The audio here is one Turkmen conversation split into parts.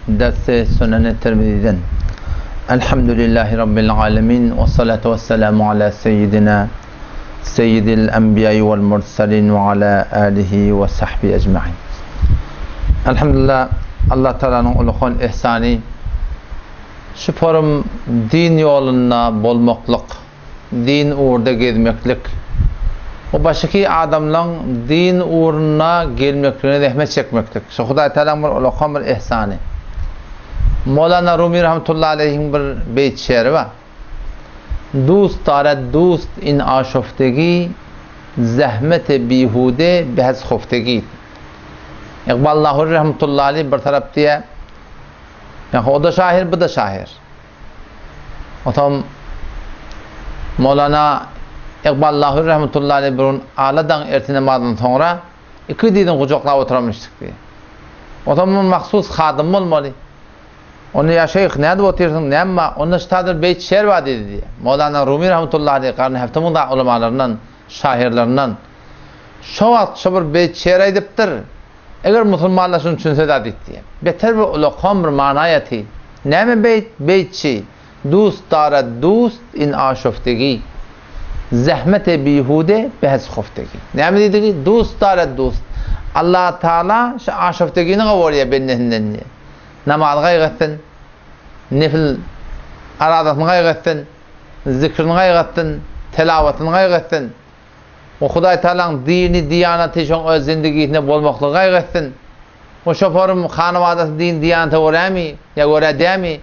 Dersi Süneni Tirmiziden. Elhamdülillahi Rabbil alemin ve salatu ve selamu ala seyyidina seyyidil enbiya'i vel mursalin ve ala alihi ve sahbihi ecma'in. Elhamdülillah Allah Teala'nın ulukan ihsani şu forum din yolunda bolmaklyk din ugurda gezmeklik we başyky adamlaň din ugrunda gelmekligine zähmet çekmeklik. Şu Hudaý Tagalaň bir ulakan bir ihsany. Mowlana Rumi rahmetullahi aleýhiň bir beýt şeri bar. Dust daret dust in aşoftegi zähmete bihude behes hoftegi. Iqbal Lahori rahmetullahi aleýh bir tarap diýýär. Ýa o-da şahyr, bu-da şahyr. Otam Mowlana Iqbal Lahori rahmetullahi aleyh bir gün ala daň erti namazdan soňra iki dizini gujaklap oturanmyşdyk diýýär. Otam munuň mahsus hadymy bolmaly. Onda ýa şeýh nädip otyrsyň, näme bar? Onda ştadyr beýt şer bar diýdi diýýär. Mowlana Rumi rahmetullahi aleyh garny häftemyň da ulamalaryndan, şahyrlaryndan. Şo wagt şo bir beýt şer aýdypdyr. Eger musulmanlar şuny düşünse-dä diýip diýýär. Beter bir ulakan bir mana ýaty. Näme beýt, beýtçi, Dust darad dust in aşoftegi, Zähmete bihude behes hoftegi. Näme diýdigi? Dust darad dust. Allah Taala şu aşoftegini gowarýar bendesinden diýýär. Namaz gaýgy etsin, nefil aradasyny gaýgy etsin, zikrini gaýgy etsin, telawatyny gaýgy etsin. O Hudaý Tagalaň dini, diýanaty şoň öz zindigisinde bolmaklygy gaýgy etsin. O şoforyň hanabadasy din diýanata görämi, ýa görä dämi?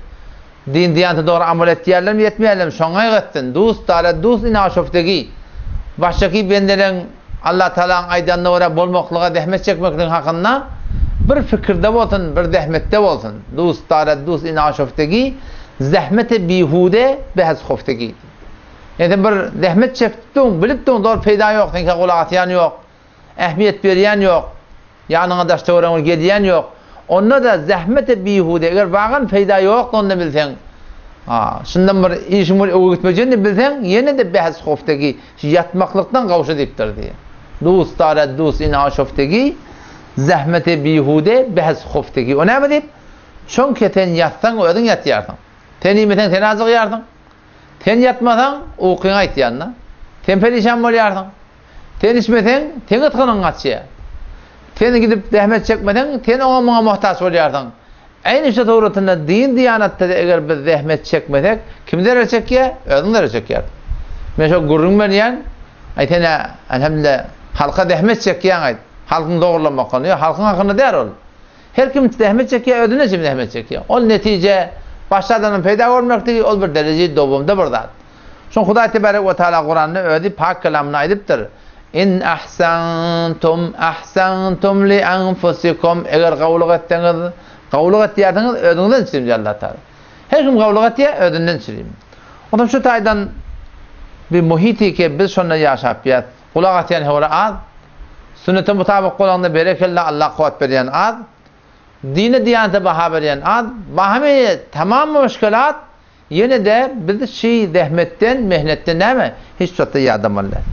Din diýanata dogry amal etýärlermi, etmeýärlermi, şoň gaýgy etsin. Dust dara dust ina şofdegi. Başdaky bendeleň Allah Tagalaň aýdanyna görä bolmaklyga zähmet çekmekligiň hakynda bir fikirde bolsun, bir zähmetde bolsun. Dust dara dust ina şofdegi, zähmete bihude behs hoftegi. Ýa sen bir zähmet çekipdiň, bilipdiň, zor peýda ýok, seňkä gulak asýan ýok, ähmiýet berýän ýok, ýanyňa daş-töweregiňe gelýän ýok. Onda-da zähmete bihude, eger bagan peýda ýokdugyny bilseň, ha, şundan bir işiň bir öňe gitmejegini bilseň, ýene-de behs hoftegi, şu ýatmaklykdan gowşa diýipdir diýýär. Dust dara dust in aşoftegi, zähmete bihude, behs hoftegi. O näme diýip? Çünki sen ýatsaň özüň ýatýarsyň. Sen iýmeseň sen ajygýarsyň. Sen ýatmasaň, ukyňy aýtýan-da. Sen perişan bolýarsyň. Sen içmeseň, seň ysgynyň gaçýar. Sen gidip zähmet çekmeseň, sen oňa-muňa muhtaç bolýarsyň. Äýni şu suratynda din-diýanatda-da eger biz zähmet çekmesek, kim zerer çekýär? Özüň zerer çekýärsiň. Men şo gürrüň berýän, aý sen-ä, elhamdülillah, halka zähmet çekýäň-aýt, halkyň dogrulanmaklygyny. Ýok, halkyň hakynda däl ol. Her kim zähmet çekýär, özüne çenli zähmet çekýär. Ol netije, başga adamdan peýda görmekligi, ol bir dereje dowamda bir zat. Şoň Hudaý tebarek we taala Kuranda özi pak kelamynda aýdypdyr, In ahsantum ahsantum li anfusikum Eger gowulyk etseňiz, gowulyk etýärsiňiz, özüňizden üçin diýýär Allah Taala. Her kim gowulyk etýär, özünden üçin. Onsoň şu taýdan bir muhiti ki biz şonda ýaşap ýas. Gulak asýan höwre az. Sünnete mutabyk bolanda berekella Allah kuwwat berýän az. Dine diýanete baha berýän az. Bahamy tamam muşkilat ýene-de biz şi zähmetden mehnetden näme hiç zatda ýadamaly däl.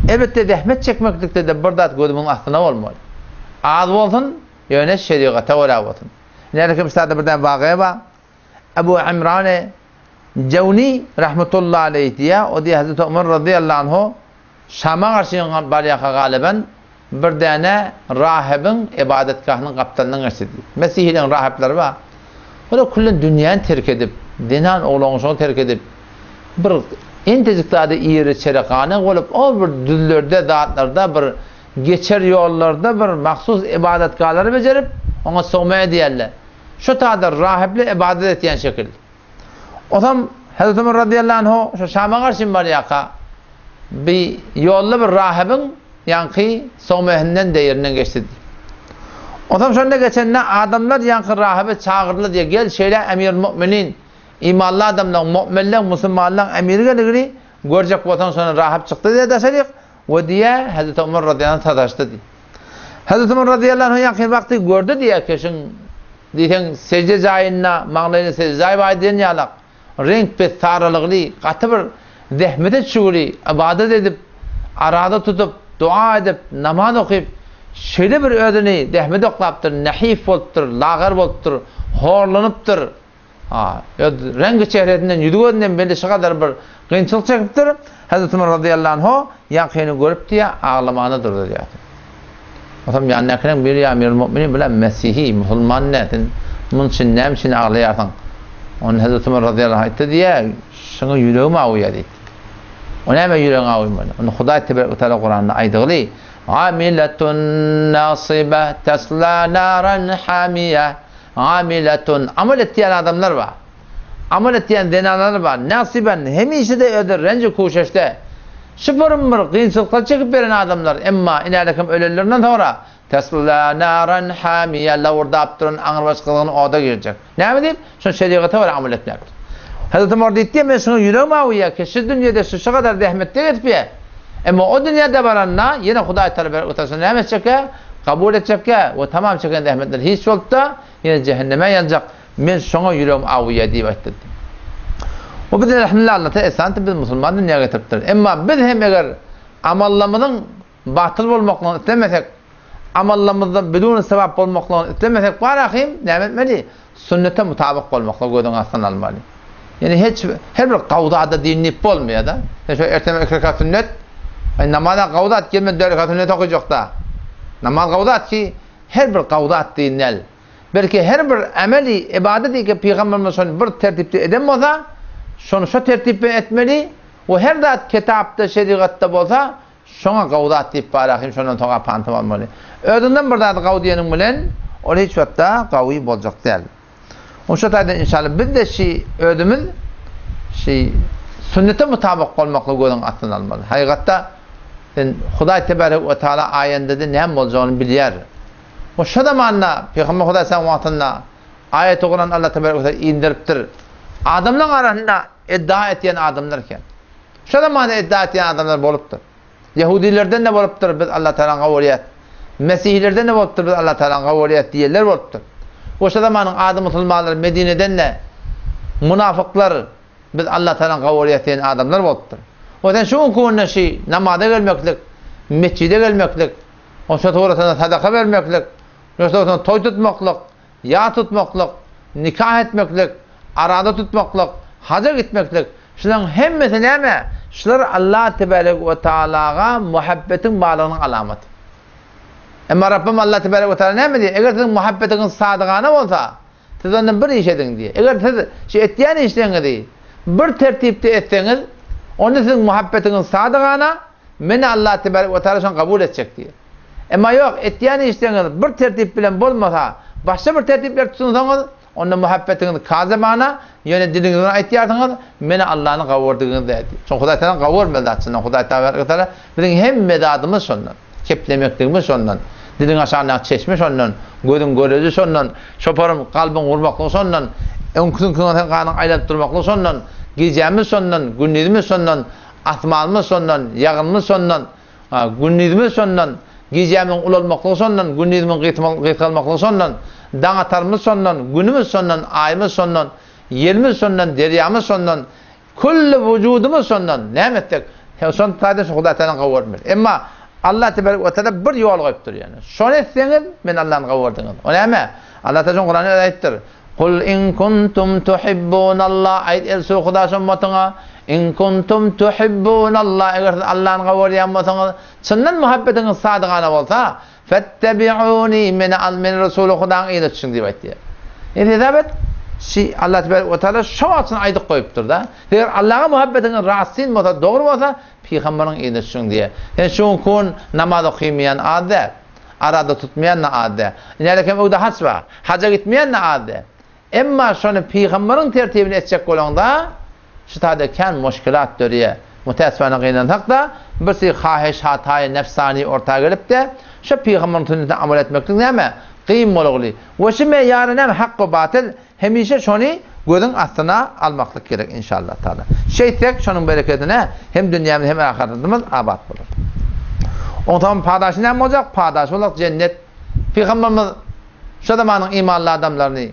Elbetde zähmet çekmeklikde-de bir zat gözümiň astyna bolmaly. Az bolsun ýöne şerigata görä bolsun. Nälekim ştada birden wagyýa bar. Ebu Imrane Jewni rahmetullahi aleýh diýýär, o diýýär Hazreti Omar razyýallahu anhu Şama garşy barýarka galyban bir däne rahybyň ybadatgahynyň gapdalyndan geçdi diýýär. Mesihileriň rahyplary bar. Olar küllen dünýäni terk edip, zenan oglan-uşagyny terk edip, bir entejik zady iýere-içere ganak bolup, ol bir düzlerde, zatlarda bir geçer ýollarda bir mahsus ybadatgahlary bejerip, oňa sowma edýärler. Şu taýda rahyplar ybadat etýän şekil. Osam Hazreti Ömer razyýallahu anhu şu Şama garşy barýarka bir ýolda bir rahybyň ýaňky sowmehinden deýrinden geçdi diýip. Osam şonda geçende adamlar ýaňky rahyby çagyrdylar diýip, gel şeýle emir mu'minin, imanly adamlaryň, mu'minleň, musulmanlaryň emiri geligini görjek bolsaň şonda rahyp çykdy diýip daşaryk we diýä Hazreti Ömer razyýallahu anh sataşdy diýip. Hazreti Ömer razyýallahu anhu ýakyn wagty gördi diýýär keşiň diýseň sejde jaýynda maňlaýynda sejde jaýy bar diýen ýalak reňk pes saralygly gaty bir zähmete çüwli ybadat edip araza tutup dua edip namaz okyp. şeýle bir özüni zähmet oklapdyr, nehif bolupdyr, lagar bolupdyr, horlanypdyr. Ha, öz reňki çehresinden, ýüzi-gözünden belli şu gadar bir kynçylyk çekipdir. Hezreti Ömer razyýallahu anhu ýaňkyny görüp diýýär, aglamana durdy diýýär. Onsoň ýanyndakylaryň biri ýa Amirul Mu'minin bile mesihi, musulman däl, sen munuň üçin näme üçin aglaýarsyň? Onda Hezreti Ömer razyýallahu anh aýtdy diýýär, Şuňa ýüregim awuýar diýdi. O näme ýüregiň awuýmaly? Onda Hudaý tebarek we taala Kuranda aýdygyly, Amiletun nasibe tesla naran hamiýe. Amiletun amal etýän adamlar bar. Amal etýän zenanlar bar. Nasiben hemişe-de özleri renji kuşeşde. Şupurum bir kynçylyklar çekip beren adamlar. Emma inälekem ölenlerinden soňra tesla naran hamiýe lowurdap duran aňrybaş gyzgyn oda girjek. Näme diýip? Şol şerigata görä amal etmekdir. Hezreti Omar diýipdir, Men şuňa ýüregim awuýar ki, şu dünýede şu şu gadar zähmetler edipýär. Emma o dünýäde baranda, ýene Hudaý Tagala berip otursa näme etjekkä? Kabul etjekkä we tamam çeken zähmetleri hiç bolup-da, ýene jähenneme ýanjak. Men şoňa ýüregim awuýar diýip aýtdy. O biz elhamdülillah Allah Tagala ihsan etdi, biz musulman dünýä getiripdir. Emma biz hem eger amallarymyzyň batyl bolmaklygyny islemesek, amallarymyzda bidun sewap bolmaklygyny islemesek bar ahym, näme etmeli? Sünnete mutabyk bolmaklygy gözüň astyna almaly. Ýani hiç her bir gawzada din diýip bolmaýar-da. Sen şo erteme iki rekat sünnet, aý namaza gawzat gelme dört rekat sünnet okajakda. Namaz gawzat ki her bir gawzat din däl. Belki her bir emeli, ibadet ki pygamberimiz şony bir tertipde eden bolsa, şony şo tertip bilen etmeli we her zat kitapda, şerigatda bolsa, Şoňa gowy zat diýip bar ahym şondan soň pantam almaly. Özüňden bir zady gowy diýeniň bilen ol hiç wagtda gowy boljak däl. Oň şo taýdan inşallah biz de şi özümiz şi sünnete mutabyk bolmaklygy gözüň astyna almaly. Hakykatda sen Hudaý tebarek we taala aýendede näme boljagyny bilýär. O şo zamanda Pygamber Hudaý saň wagtynda aýaty Kuran Allah tebarek we taala indiripdir. Adamlaryň arasynda iddia etýän adamlar eken. Şo zamanda iddia etýän adamlar bolupdyr. Ýehudilerden-de bolupdyr, biz Allah Tagalany gabul edýäs. Mesihilerden-de bolupdyr, biz Allah Tagalany gabul edýäs diýenler bolupdyr. We şo zamanyň ady musulmanlar Medineden-de munafyklar biz Allah Tagalany gabul edýäs diýen adamlar bolupdyr. We sen şu günki günde şi namaza gelmeklik, mesjide gelmeklik, oşa suratyna sadaka bermeklik, şo suratyna toý tutmaklyk, Ýas tutmaklyk, nikah etmeklik, araza tutmaklyk, haja gitmeklik, şularyň hemmesi näme? Şular Allah tebarek we taalaga muhabbetiň barlygynyň alamaty. Emma Rabbym Allah tebarek we taala näme diýýär? Eger siziň muhabbetiňiz sadygana bolsa, siz ondan bir iş ediň diýýär. Eger siz şu etýän işleriňizi bir tertipde etseňiz, onda siziň muhabbetiňiz sadygana, Meni Allah tebarek we taala şony kabul etjek diýýär. Emma ýok, etýän işleriňiz bir tertip bilen bolmasa, başga bir tertipleri tutunsaňyz, onda muhabbetiňiz kazebana, ýöne diliňiz bilen aýtýarsyňyz, meni Allany gawurdygyňyz däl diýip. Şoň Hudaý Tagala gawurmaly zat şondan. Hudaý Tagala biziň hemme zadymyz şondan. Keplemekligimiz şondan. Diliň aşagyndaky çeşme şondan. Gözüň göreji şondan. Şoparyň kalbyň urmaklygy şondan. Öňküsiňkiňe sen ganyň aýlanyp durmaklygy şondan. Gijämiz şondan, gündizimiz şondan, asmanymyz şondan, ýagynymyz şondan. Gündizimiz şondan, gijämiziň ulalmaklygy şondan, gündizimiziň gysgalmaklygy şondan, daň atarymyz şondan, günümiz şondan, aýymyz şondan, ýelimiz şondan, derýamyz şondan, külli wujudymyz şondan. Näme etsek, şony taýdan şu Hudaý Tagalaň gowuryny bil. Emma Allah tebarek we taala bir ýol goýupdyr ýöne. Şony etseňiz, men Allany gowurdyňyz. O näme? Allah Tagala şony Kuranda özi aýtdyr. Kul in kuntum tuhibbunallah aýt el Hudaş ummatyňa in kuntum tuhibbunallah eger siz Allany gowurýan bolsaňyz çyndan muhabbetiňiz sadygana bolsa fettebiuni meni al meni Resuly Hudaň yzyna düşüň diýip aýtýar. Indi hesap et şi Allah tebarek we taala şo wagt şuny aýdyp goýupdyr da. Eger Allaha muhabbetiňiz rastyn bolsa dogry bolsa pygambaryň yzyna düşüň diýýär. Sen şu gün namaz okamaýan az däl. Arada tutmaýan-da az däl. Inälekem öwde haç bar. Haja gitmeýän-de az däl. Emma şony pygambaryň tertibini etjek bolaňda, şu taýda kän muşkilat dörýär. Mutäessifana gynansak-da, bir syg haheş-hataýy nefsani orta gelip-de, şo pygambaryň sünnetine amal etmeklik näme? Kyn bolugly. We şu meýýary näme? Hak we batyl Hemişe şony gözüň astyna almaklyk gerek inşallah taala. Şeýtsek şonuň berekedine hem dünýämiz hem ahyretimiz abat bolar. Onsoň padaşy näme boljak? Padaşy boljak jennet. Pygamberimiz şo zamanyň imanly adamlaryny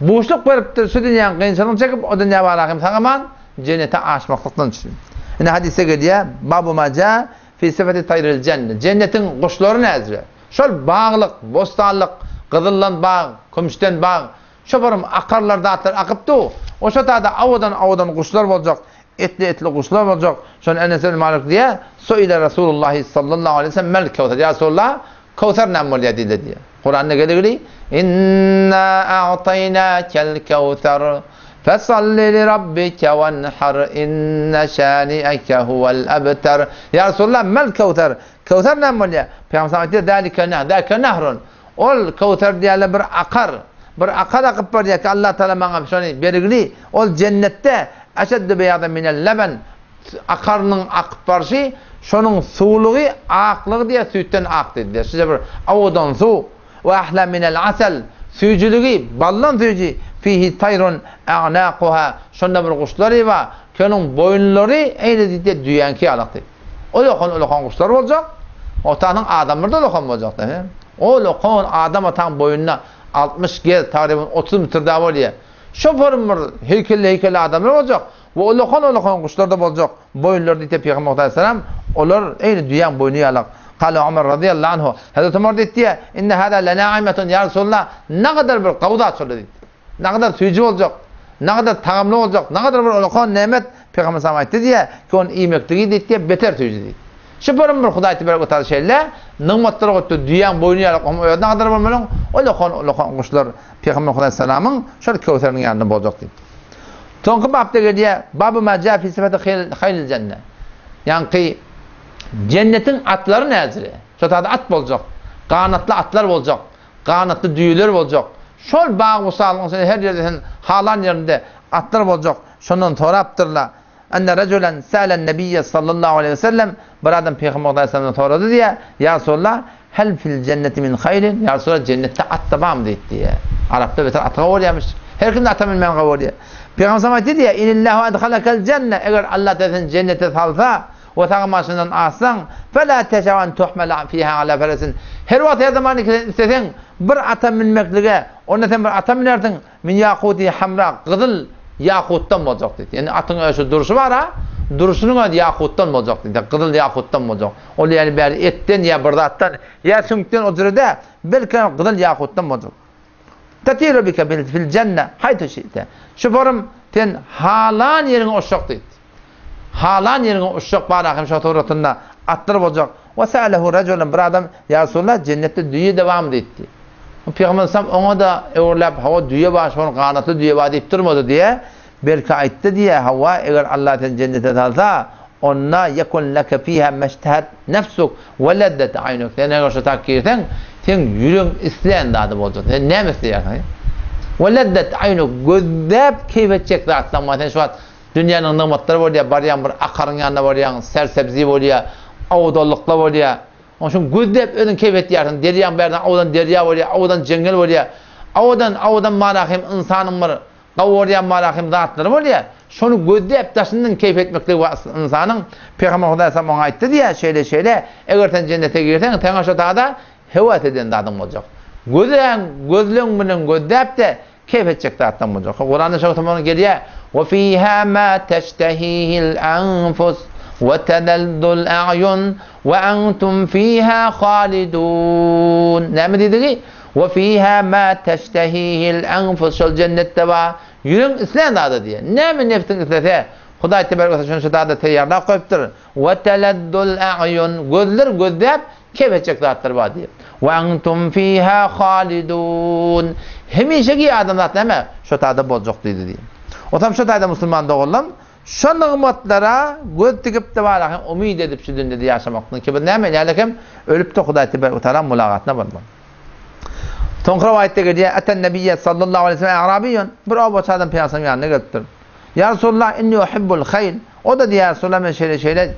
buşluk beripdir, şu dünýäniň kynçylygyny çekip, o dünýä barha hem sag-aman jennete aşmaklykdan üçin. Ine hadysda gelýär, Babu ma ja fi sifati taýril jenne. Jennetiň guşlary näzire? Şol baglyk, bossanlyk, gyzyldan bag, kümüşden bag, şo bir akarlar zatlar akyp dur. Oşa tada awadan-awadan guşlar boljak, etli-etli guşlar boljak. Şony Enes ibn Malik diýýär, Suile Rasulullahi sallallahu aleýhi we sellem mel kewser. Ýa Resulallah, Kewser näme bolýar diýildi diýýär. Kuranda geligili, Inna a'taýnakel kewser, fesalli li rabbike wenhar, inne şani'eke huwel ebter. Ýa Resulallah, mel kewser? Kewser näme bolýar? Pygamber aýtdy, Zalike nah, zake nahrun. Ol Kewser diýýärler bir akar. Bir akar akyp barýar ki, Allah Taala maňa şony bergili. Ol jennetde eşeddu beýadan minel leben. Akarynyň akyp barşy, şonuň suwlugy, aklygy diýýär, süýtden ak diýdi diýýär. Şeýle bir owadan suw. We ahla minel asal. Süýjüligi baldan süýji. Fihi taýrun a'naquha. Şonda bir guşlary bar, ki onuň boýunlary eýle diýdi, düýäňki ýalak diýdi. Ulakan ulakan guşlar boljak. Otanyň adamlar-da ulakan boljak diýdi. Ulakan adam ataň boýunda 60 gez, tagryban 30 metr da bolýar. Şo form bir heýkelli-heýkelli adamlar boljak. We ulakan-ulakan guşlar-da boljak. Boýunlary diýdi Pygamber aleyhisselam, olar eýni düýäň boýny ýalak. Kale Omar razyýallahu anhu, Hazreti Omar diýdi, Inne hada lenaimetun ýa Resulallah, nagadar bir gowy zat şol diýdi. Nagadar süýji boljak, nagadar tagamly boljak, nagadar bir ulakan nemet Pygamber aleyhisselam aýtdy diýýär, ki ony iýmekligi diýdi, beter süýji diýdi. Şu bir bir Hudaý tebarek we taala şeýle nygmatlar goýupdyr, düýäň boýny ýalak, onuň özi nagadar bolmalyň, ulakan-ulakan guşlar Pygamber aleyhisselamyň şol Köwseriniň ýanynda boljak diýdi. Soňky bapda gelýär, Babu ma ja fi sifati haýlil jenne. Ýaňky jennetiň atlary näzire? Şo taýda at boljak, ganatly atlar boljak, ganatly düýeler boljak. Şol bag-busalygyň içinde her ýerde sen halan ýerinde atlar boljak. Şondan sorapdyrlar. Enne rajulan sa'alen nebiyye sallallahu aleýhi we sellem, bir adam Pygamber aleyhisselamdan sorady diýýär, Ýa Resulallah, Hel fil jenneti min haýlin, Ýa Resulallah, jennetde at-da barmy diýip diýýär. Arapda beter at gowy bolýarmyş. Her kimde ata münmäni gowy bolýar. Pygamber sallam aýtdy diýýär, Inillahu edhalakel jenne, eger Allah Taala seni jennete salsa we saňa maşyndan atsaň, fela teşau en tuhmela fiha ala feresin. Her wagt her zaman ki sen isleseň bir ata münmeklige, onda sen bir ata münersiň, Min ýakuti hamra, gyzyl ýakutdan boljak diýdi. Ýani atyň özi şu durşy bar-a, durşunyň özi ýakutdan boljak diýdi. Gyzyl ýakutdan boljak. Ol ýani bäri etden ýa bir zatdan, ýa süňkden o jüre däl, belki gyzyl ýakutdan boljak. Tatiru bike fil jenne haýtu şi'te. Şu forum sen halan ýeriňe uçjak diýdi. Halan ýeriňe uçjak bar hem şo suratynda atlar boljak. Wa sa'alehu rajulun bir adam ýa Resulallah jennetde düýe-de barmy diýipdi. Pygamber sallam oňa-da öwrüläp hawa düýe bar şol ganatly düýe bar diýip durmady diýe, belki aýtdy diýe hawa eger Allah seni jennete salsa onda yekun leke fiha meştehet nefsuk we lezzet aýnuk sen eger şo tak girseň seň ýüregiň islän zady boljak sen näme isleýärsiň we lezzet aýnuk gözläp keýp etjek zatlaň bar sen şu wagt Dünýäniň nygmatlary bolýar, barýaň bir akaryň ýanyna barýaň, sersebzi bolýar, owadanlyklar bolýar. Onuň üçin gözläp özüň keýp etýärsiň. Derýaň bärden owadan derýa bolýar, owadan jeňňel bolýar. Owadan, owadan mara hem ynsanyň bir gowurýan mara hem zatlary bolýar. Şony gözläp daşyndan keýp etmekligi bar ynsanyň. Pygamber Hudaý sallam oňa aýtdy diýýär, şeýle şeýle, eger sen jennete girseň, saňa şo zada höwes eden zadyň boljak. Gözläň, gözleň bilen gözläp-de, Keýp etjek zatdan boljak. Kuranda şo tomany gelýär. Wa fiha ma teştehihil anfus we telezzul a'yun we antum fiha halidun. Näme diýdigi? Wa fiha ma teştehihil anfus şol jennetde bar. Ýüregiň islän zady diýýär. Näme nebsiň islese, Hudaý tebarek we şony şo zada taýýarlap goýupdyr. We telezzul a'yun gözler gözläp Kep etjek zatlar bar diýip. We entum fiha halidun. Hemişeki adamzat näme? Şo taýda boljak diýdi diýip. Otam şo taýda musulman doganlam şo nygmatlara göz tikip-de bar hem umyt edip şu dünýede ýaşamakdan ki biz näme edýärlik hem ölüp-de Hudaý tebarek we taala mulagatyna barmaly. Soňky rowaýatda gelýär, Eten Nebiyye sallallahu aleýhi we sellem a'rabiýun. Bir obaçy adam Pygamberimiziň ýanyna gelipdir. Ýa Resulallah, inni uhibbul haýl. O-da diýýär, Resulallah men şeýle-şeýle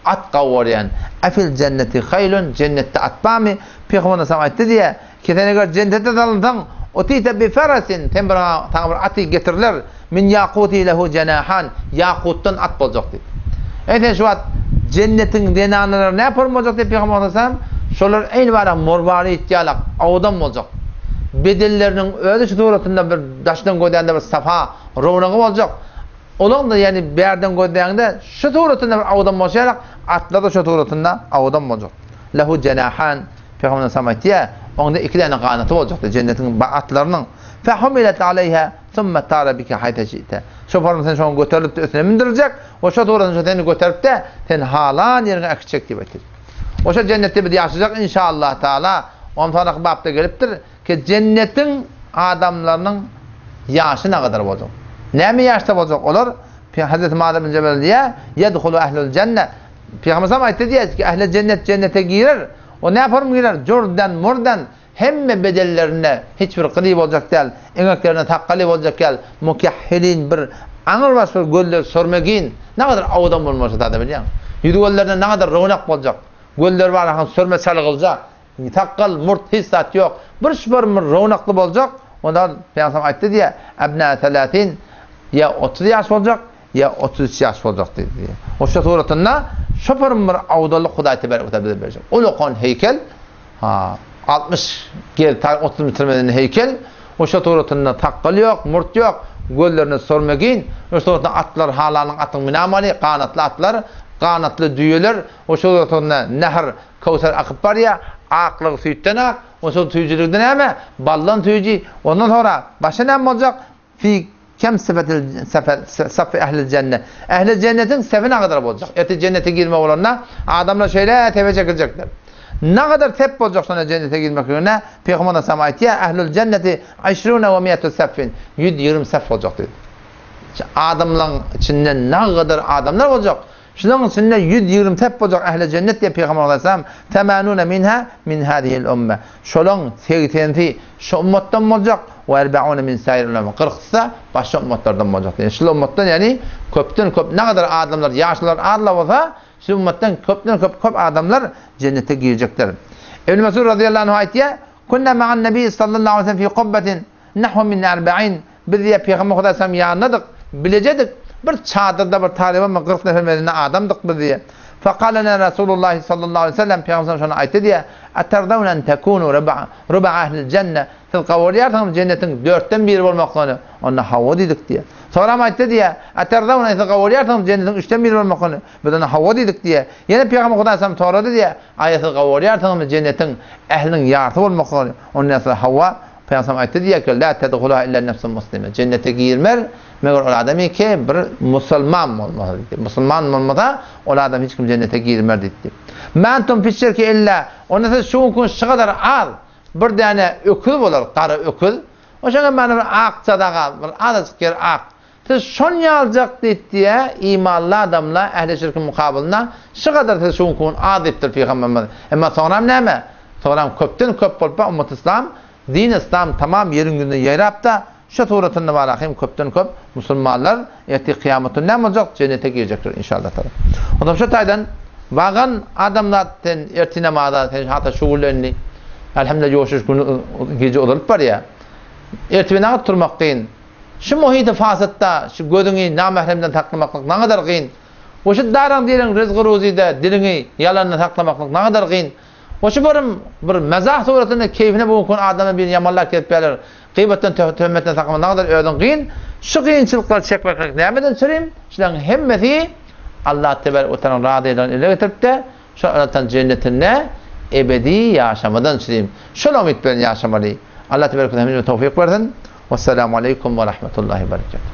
At gowurýan. Efil jenneti haýlun, jennetde at barmy? Pygamber aleyhisselam aýtdy diýýär, ki sen eger jennete salynsaň, utite bi farasin, sen bir saňa bir aty getiriler, min ýakuti lehu jenahan, ýakutdan at boljak diýip. Eý sen şu wagt jennetiň zenanalary näpor boljak diýip Pygamber aleyhisselam, şolar eýni bara morwarit ýalak, owadan boljak. Bedenleriniň özi şu suratynda bir daşdan gözlände bir safa, rownagy boljak. Olaň-da, ýagny bärden gözläňde, şu suratynda bir awdan bolşy ýalak, atlar-da şu suratynda awdan boljak. Lehu jenahan. Pygamberimiz sallam aýtýar, Oňda iki däne ganaty boljakdy, jennetiň atlarynyň. Fehumilet aleýha summa tara bike haýsa şi'te. Şo forma sen şoňa göterilip-de üstüne mündüriljek we şo suratynda şo seni göterip-de, seni halan ýeriňe äkitjek diýip aýtdy. Oşa jennetde biz ýaşajak inşallah taala. Ondan soňraky bapda gelipdir ki, jennetiň adamlarynyň ýaşy nagadar boljak. Näme ýaşda boljak olar? Hazreti Muaz ibn Jebel diýýär, Ýedhulu ehlul jenne. Pygamber sallam aýtdy diýýär ki, ähli jennet jennete girer. O näform girer? Jurdan, murdan, hemme bedenlerinde hiç bir gyly boljak däl, eňeklerinde sakgaly boljak däl, mukahhilin bir aňrybaş bir gözleri sörmegin, nägadar owadan bolmaly şo zada bilýäňmi? Ýüz-gözlerinde nägadar rownak boljak, gözleri bar han sörme çalgylja, sakgal, murt hiç zat ýok. Bir şubar bir rownakly boljak. Onda Pygamber aýtdy diýýär, Ebna salasin ýa 30 ýaş boljak, ýa 33 ýaş boljak diýdi diýýär. Oşa suratynda şoparyň bir awdallyk Hudaý tebarek we taala bize berjek. Ulakan heýkel, ha, 60 gez ta 30 metr meden heýkel, oşa suratynda sakgal ýok, murt ýok, gözlerine sorma giň, oşa suratynda atlar halanyň atyň minamaly, ganatly atlar, ganatly düýeler, oşa suratynda nähr Köwser akyp barýar, aklygy süýtden ak, onsoň süýjüligi-de näme? Baldan süýji. Ondan soňra başga näme boljak? Fi kem sifetil saffi ehlil jenne. Ehli jennetiň sefi nagadar boljak. Ertir jennete girmek bolanda adamlar şeýle sefe çekiljekler. Nagadar sep boljak şonda jennete girmekligine Pygamber aleyhisselam aýtýar, Ehlül jenneti işrune we mi'etu seffin. 120 sef boljak diýdi. Adamlaryň içinde nagadar adamlar boljak. Şularyň içinde 120 sep boljak ähli jennet diýip Pygamber aleyhisselam, Temanune minha min hazihil umme. Şolaryň segsensi şu ummatdan boljak, we erbaune min sairil umem. Kyrksy-da başga ummatlardan boljak diýen. Şul ummatdan ýagny köpden köp ne kadar adamlar ýaşlar azla bolsa, şu ummatdan köpden köp köp adamlar jennete girjekdir. Ibn Mesud razyýallahu anhu aýtýar, Kunna ma'an nabi sallallahu aleyhi ve sellem fi kubbetin Nahwu min erbe'in, Biz diýýär, Pygamber Hudaý salam ýanyndadyk, bilejedik, bir çadyrda bir taryban bir 40 nefer medende adamdyk biz diýýär. Fekale lena Resulullahi sallallahu aleýhi we sellem, Pygamber salam şonda aýtdy diýýär, Eterdawne en tekunu ruba ehlil jenne, Siz gowurýarsyňyzmy jennetiň dörtden biri bolmaklygyny? Onda hawa diýdik diýýär. Soňram aýtdy diýýär, Eterdawne, siz gowurýarsyňyzmy jennetiň üçden biri bolmaklygyny? Biz onda hawa diýdik diýýär. Ýene Pygamber Hudaý salam sorady diýýär, Aýa siz gowurýarsyňyzmy jennetiň ähliniň ýarysy bolmaklygyny? Onda hawa. Pygamberimiz aýtdy diýýär ki, La tedhuluha illa nefsun muslime. Jennete girmer, meger ol adam ki bir musulman bolmasa diýdi. Musulman bolmasa, ol adam hiç kim jennete girmer diýdi. Ma entum fi şirki illa, onda siz şu günki gün şu gadar az bir däne öküz bolar, gara öküz. Oşaňa mana bir akja daga, bir azajyk ýer ak. Siz şon ýaljak diýip diýä imanly adamla ähli şirkiň mukabylynda şu gadar siz şu günki gün az diýipdir pygamberimiz. Emma soňram näme? Soňram köpden köp bolupba ummat yslam din yslam tamam ýeriň ýüzüne ýaýrapda şu suratynda barahym köpden köp musulmanlar ertir kyýamat gün näme boljak jennete girjekler inşallah taala. Ondan şu taýdan wagan adamzat sen ertir namaza sen hata şugullendi. Elhamdülillah ýoşuş güni gije uzalyp barýar. Ertir nagat turmak kyn. Şu muhiti fasytda şu gözüňi namähremden saklamaklyk nagadar kyn. We şu daraň diriň ryzgy-ruzyda diliňi ýalandan saklamaklyk nagadar kyn. We şu bir bir mezah suratynda keýfine bu gün adamlar birini ýamanlap gezip ýörler. Gybatdan töhmetden saklamak nagadar özüň kyn. Şu kynçylyklary çekmeklik nämeden çürim? Şularyň hemmesi Allah tebarek we taalaň razylygyny ele getirip-de, Şol Allahdan jennetinde ebedi ýaşamadan çürim. Şol umyt bilen ýaşamaly. Allah tebarek we taala hemmemize towfyk bersin. Wessalamu aleýkum we rahmetullahi we berekatuh.